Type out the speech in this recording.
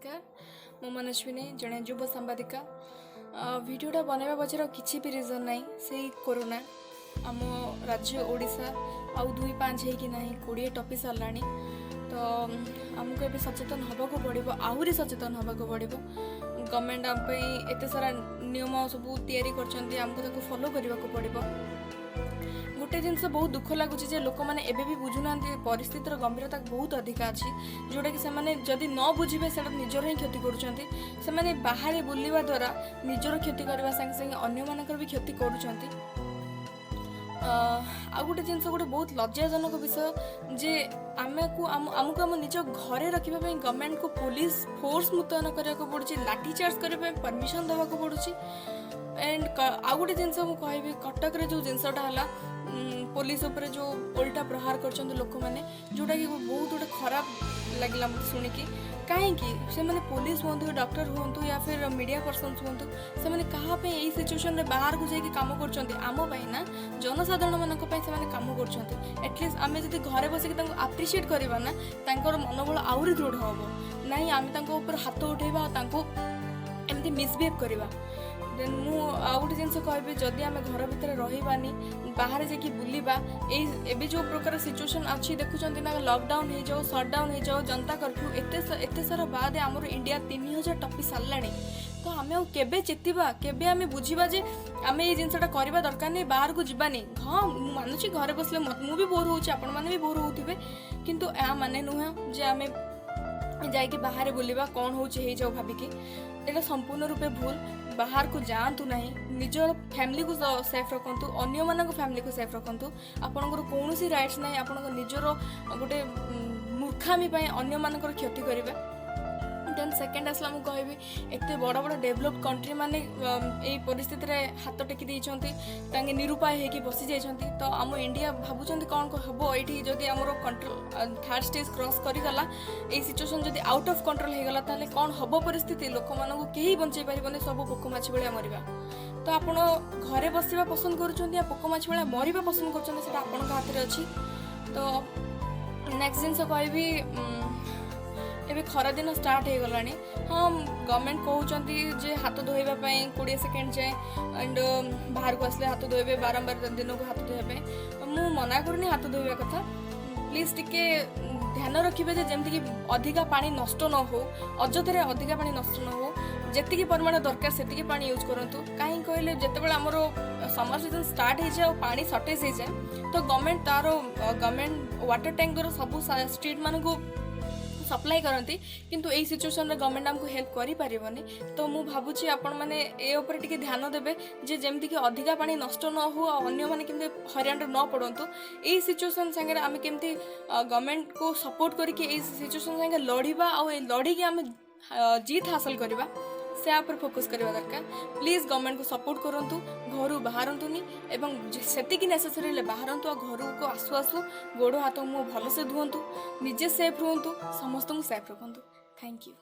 ନମସ୍କାର, ମୁଁ ମନସ୍ୱିନୀ, ଜଣେ ଯୁବ ସାମ୍ବାଦିକା। ଭିଡ଼ିଓଟା ବନାଇବା ପଛରେ ଆଉ କିଛି ବି ରିଜନ୍ ନାହିଁ, ସେଇ କୋରୋନା। ଆମ ରାଜ୍ୟ ଓଡ଼ିଶା ଆଉ 2 5 ହେଇକି ନାହିଁ, 20 ଟପି ସାରିଲାଣି। ତ ଆମକୁ ଏବେ ସଚେତନ ହେବାକୁ ପଡ଼ିବ, ଆହୁରି ସଚେତନ ହେବାକୁ ପଡ଼ିବ। ଗଭର୍ଣ୍ଣମେଣ୍ଟ ଆମ ପାଇଁ ଏତେ ସାରା ନିୟମ ସବୁ ତିଆରି କରିଛନ୍ତି, ଆମକୁ ତାକୁ ଫଲୋ କରିବାକୁ ପଡ଼ିବ। ଗୋଟେ ଜିନିଷ ବହୁତ ଦୁଃଖ ଲାଗୁଛି ଯେ ଲୋକମାନେ ଏବେ ବି ବୁଝୁନାହାନ୍ତି, ପରିସ୍ଥିତିର ଗମ୍ଭୀରତା ବହୁତ ଅଧିକା ଅଛି, ଯେଉଁଟାକି ସେମାନେ ଯଦି ନ ବୁଝିବେ, ସେଇଟା ନିଜର ହିଁ କ୍ଷତି କରୁଛନ୍ତି। ସେମାନେ ବାହାରେ ବୁଲିବା ଦ୍ୱାରା ନିଜର କ୍ଷତି କରିବା ସାଙ୍ଗେ ସାଙ୍ଗେ ଅନ୍ୟମାନଙ୍କର ବି କ୍ଷତି କରୁଛନ୍ତି। ଆଉ ଗୋଟେ ଜିନିଷ, ଗୋଟେ ବହୁତ ଲଜ୍ଜାଜନକ ବିଷୟ ଯେ ଆମକୁ ଆମ ନିଜ ଘରେ ରଖିବା ପାଇଁ ଗଭର୍ଣ୍ଣମେଣ୍ଟକୁ ପୋଲିସ ଫୋର୍ସ ମୁତୟନ କରିବାକୁ ପଡ଼ୁଛି, ଲାଠି ଚାର୍ଜ କରିବା ପାଇଁ ପରମିସନ୍ ଦେବାକୁ ପଡ଼ୁଛି। ଆଣ୍ଡ ଆଉ ଗୋଟେ ଜିନିଷ ମୁଁ କହିବି, କଟକରେ ଯେଉଁ ଜିନିଷଟା ହେଲା, ପୋଲିସ ଉପରେ ଯେଉଁ ଓଲଟା ପ୍ରହାର କରିଛନ୍ତି ଲୋକମାନେ, ଯେଉଁଟାକି ବହୁତ ଗୋଟେ ଖରାପ ଲାଗିଲା ମୋତେ ଶୁଣିକି। କାହିଁକି ସେମାନେ, ପୋଲିସ ହୁଅନ୍ତୁ, ଡକ୍ଟର ହୁଅନ୍ତୁ ୟା ଫିର୍ ମିଡ଼ିଆ ପର୍ସନ୍ସ ହୁଅନ୍ତୁ, ସେମାନେ କାହା ପାଇଁ ଏଇ ସିଚୁଏସନରେ ବାହାରକୁ ଯାଇକି କାମ କରୁଛନ୍ତି? ଆମ ପାଇଁ ନା, ଜନସାଧାରଣମାନଙ୍କ ପାଇଁ ସେମାନେ କାମ କରୁଛନ୍ତି। ଆଟଲିଷ୍ଟ ଆମେ ଯଦି ଘରେ ବସିକି ତାଙ୍କୁ ଆପ୍ରିସିଏଟ୍ କରିବା ନା, ତାଙ୍କର ମନୋବଳ ଆହୁରି ଦୃଢ଼ ହେବ। ନାହିଁ, ଆମେ ତାଙ୍କ ଉପରେ ହାତ ଉଠେଇବା ଆଉ ତାଙ୍କୁ ଏମିତି ମିସବିହେଭ୍ କରିବା। ଦେନ୍ ମୁଁ ଆଉ ଗୋଟେ ଜିନିଷ କହିବି, ଯଦି ଆମେ ଘର ଭିତରେ ରହିବାନି, ବାହାରେ ଯାଇକି ବୁଲିବା, ଏଇ ଏବେ ଯେଉଁ ପ୍ରକାର ସିଚୁଏସନ୍ ଅଛି ଦେଖୁଛନ୍ତି ନା, ଲକଡାଉନ୍ ହେଇଯାଉ, ସଟ୍ଡାଉନ୍ ହେଇଯାଉ, ଜନତା କର୍ଫ୍ୟୁ, ଏତେ ଏତେ ସାରା ବାଦେ ଆମର ଇଣ୍ଡିଆ 3000 ଟପି ସାରିଲାଣି। ତ ଆମେ ଆଉ କେବେ ଚେତିବା? କେବେ ଆମେ ବୁଝିବା ଯେ ଆମେ ଏଇ ଜିନିଷଟା କରିବା ଦରକାର ନାହିଁ, ବାହାରକୁ ଯିବାନି? ହଁ, ମୁଁ ମାନୁଛି, ଘରେ ବସିଲେ ମୁଁ ବି ବୋର୍ ହେଉଛି, ଆପଣମାନେ ବି ବୋର୍ ହେଉଥିବେ। କିନ୍ତୁ ଏହା ମାନେ ନୁହେଁ ଯେ ଆମେ ଯାଇକି ବାହାରେ ବୁଲିବା, କ'ଣ ହେଉଛି ହେଇଯାଉ ଭାବିକି। ଏଇଟା ସମ୍ପୂର୍ଣ୍ଣ ରୂପେ ଭୁଲ। ବାହାରକୁ ଯାଆନ୍ତୁ ନାହିଁ, ନିଜର ଫ୍ୟାମିଲିକୁ ସେଫ୍ ରଖନ୍ତୁ, ଅନ୍ୟମାନଙ୍କ ଫ୍ୟାମିଲିକୁ ସେଫ୍ ରଖନ୍ତୁ। ଆପଣଙ୍କର କୌଣସି ରାଇଟ୍ସ ନାହିଁ ଆପଣଙ୍କ ନିଜର ଗୋଟେ ମୂର୍ଖାମି ପାଇଁ ଅନ୍ୟମାନଙ୍କର କ୍ଷତି କରିବା। ଦେନ୍ ସେକେଣ୍ଡ ଆସିଲା, ମୁଁ କହିବି, ଏତେ ବଡ଼ ବଡ଼ ଡେଭଲପ୍ କଣ୍ଟ୍ରି ମାନେ ଏଇ ପରିସ୍ଥିତିରେ ହାତ ଟେକି ଦେଇଛନ୍ତି, ତାଙ୍କେ ନିରୁପାୟ ହେଇକି ବସି ଯାଇଛନ୍ତି। ତ ଆମ ଇଣ୍ଡିଆ ଭାବୁଛନ୍ତି କ'ଣ ହେବ ଏଇଠି? ଯଦି ଆମର କଣ୍ଟ୍ରୋଲ ଥାର୍ଡ଼ ଷ୍ଟେଜ୍ କ୍ରସ୍ କରିଗଲା, ଏଇ ସିଚୁଏସନ୍ ଯଦି ଆଉଟ୍ ଅଫ୍ କଣ୍ଟ୍ରୋଲ ହେଇଗଲା, ତାହେଲେ କ'ଣ ହେବ ପରିସ୍ଥିତି? ଲୋକମାନଙ୍କୁ କେହି ବଞ୍ଚେଇ ପାରିବନି, ସବୁ ପୋକ ମାଛି ଭଳିଆ ମରିବା। ତ ଆପଣ ଘରେ ବସିବା ପସନ୍ଦ କରୁଛନ୍ତି ୟା ପୋକ ମାଛି ଭଳିଆ ମରିବା ପସନ୍ଦ କରୁଛନ୍ତି, ସେଇଟା ଆପଣଙ୍କ ହାତରେ ଅଛି। ତ ନେକ୍ସଟ ଜିନିଷ କହିବି, ଏବେ ଖରାଦିନ ଷ୍ଟାର୍ଟ ହେଇଗଲାଣି। ହଁ, ଗଭର୍ଣ୍ଣମେଣ୍ଟ କହୁଛନ୍ତି ଯେ ହାତ ଧୋଇବା ପାଇଁ 20 ସେକେଣ୍ଡ ଯାଏଁ, ଆଣ୍ଡ ବାହାରକୁ ଆସିଲେ ହାତ ଧୋଇବେ, ବାରମ୍ବାର ଦିନକୁ ହାତ ଧୋଇବା ପାଇଁ। ମୁଁ ମନା କରୁନି ହାତ ଧୋଇବା କଥା। ପ୍ଲିଜ୍ ଟିକେ ଧ୍ୟାନ ରଖିବେ ଯେ ଯେମିତିକି ଅଧିକା ପାଣି ନଷ୍ଟ ନ ହଉ, ଅଯଥାରେ ଅଧିକା ପାଣି ନଷ୍ଟ ନ ହଉ। ଯେତିକି ପରିମାଣ ଦରକାର ସେତିକି ପାଣି ୟୁଜ୍ କରନ୍ତୁ। କାହିଁକି କହିଲେ, ଯେତେବେଳେ ଆମର ସମର ସିଜନ୍ ଷ୍ଟାର୍ଟ ହେଇଯାଏ ଆଉ ପାଣି ସର୍ଟେଜ୍ ହେଇଯାଏ, ତ ଗଭର୍ଣ୍ଣମେଣ୍ଟ ତାର ଗଭର୍ଣ୍ଣମେଣ୍ଟ ୱାଟର ଟ୍ୟାଙ୍କର ସବୁ ଷ୍ଟ୍ରିଟ୍ ମାନଙ୍କୁ ସପ୍ଲାଏ କରନ୍ତି। କିନ୍ତୁ ଏଇ ସିଚୁଏସନରେ ଗଭର୍ଣ୍ଣମେଣ୍ଟ ଆମକୁ ହେଲ୍ପ କରିପାରିବନି। ତ ମୁଁ ଭାବୁଛି ଆପଣମାନେ ଏ ଉପରେ ଟିକେ ଧ୍ୟାନ ଦେବେ ଯେ ଯେମିତିକି ଅଧିକା ପାଣି ନଷ୍ଟ ନ ହଉ ଆଉ ଅନ୍ୟମାନେ କେମିତି ହଇରାଣରେ ନ ପଡ଼ନ୍ତୁ। ଏଇ ସିଚୁଏସନ୍ ସାଙ୍ଗରେ ଆମେ କେମିତି ଗଭର୍ଣ୍ଣମେଣ୍ଟକୁ ସପୋର୍ଟ କରିକି ଏଇ ସିଚୁଏସନ୍ ସାଙ୍ଗେ ଲଢ଼ିବା ଆଉ ଏଇ ଲଢ଼ିକି ଆମେ ଜିତ୍ ହାସଲ କରିବା, ସେ ଉପରେ ଫୋକସ୍ କରିବା ଦରକାର। ପ୍ଲିଜ୍ ଗଭର୍ଣ୍ଣମେଣ୍ଟକୁ ସପୋର୍ଟ କରନ୍ତୁ, ଘରୁ ବାହାରନ୍ତୁନି ଏବଂ ସେତିକି ନେସେସରି ହେଲେ ବାହାରନ୍ତୁ। ଆଉ ଘରକୁ ଆସୁ ଆସୁ ଗୋଡ଼ ହାତ ମୁହଁ ଭଲସେ ଧୁଅନ୍ତୁ, ନିଜେ ସେଫ୍ ରୁହନ୍ତୁ, ସମସ୍ତଙ୍କୁ ସେଫ୍ ରଖନ୍ତୁ। Thank you.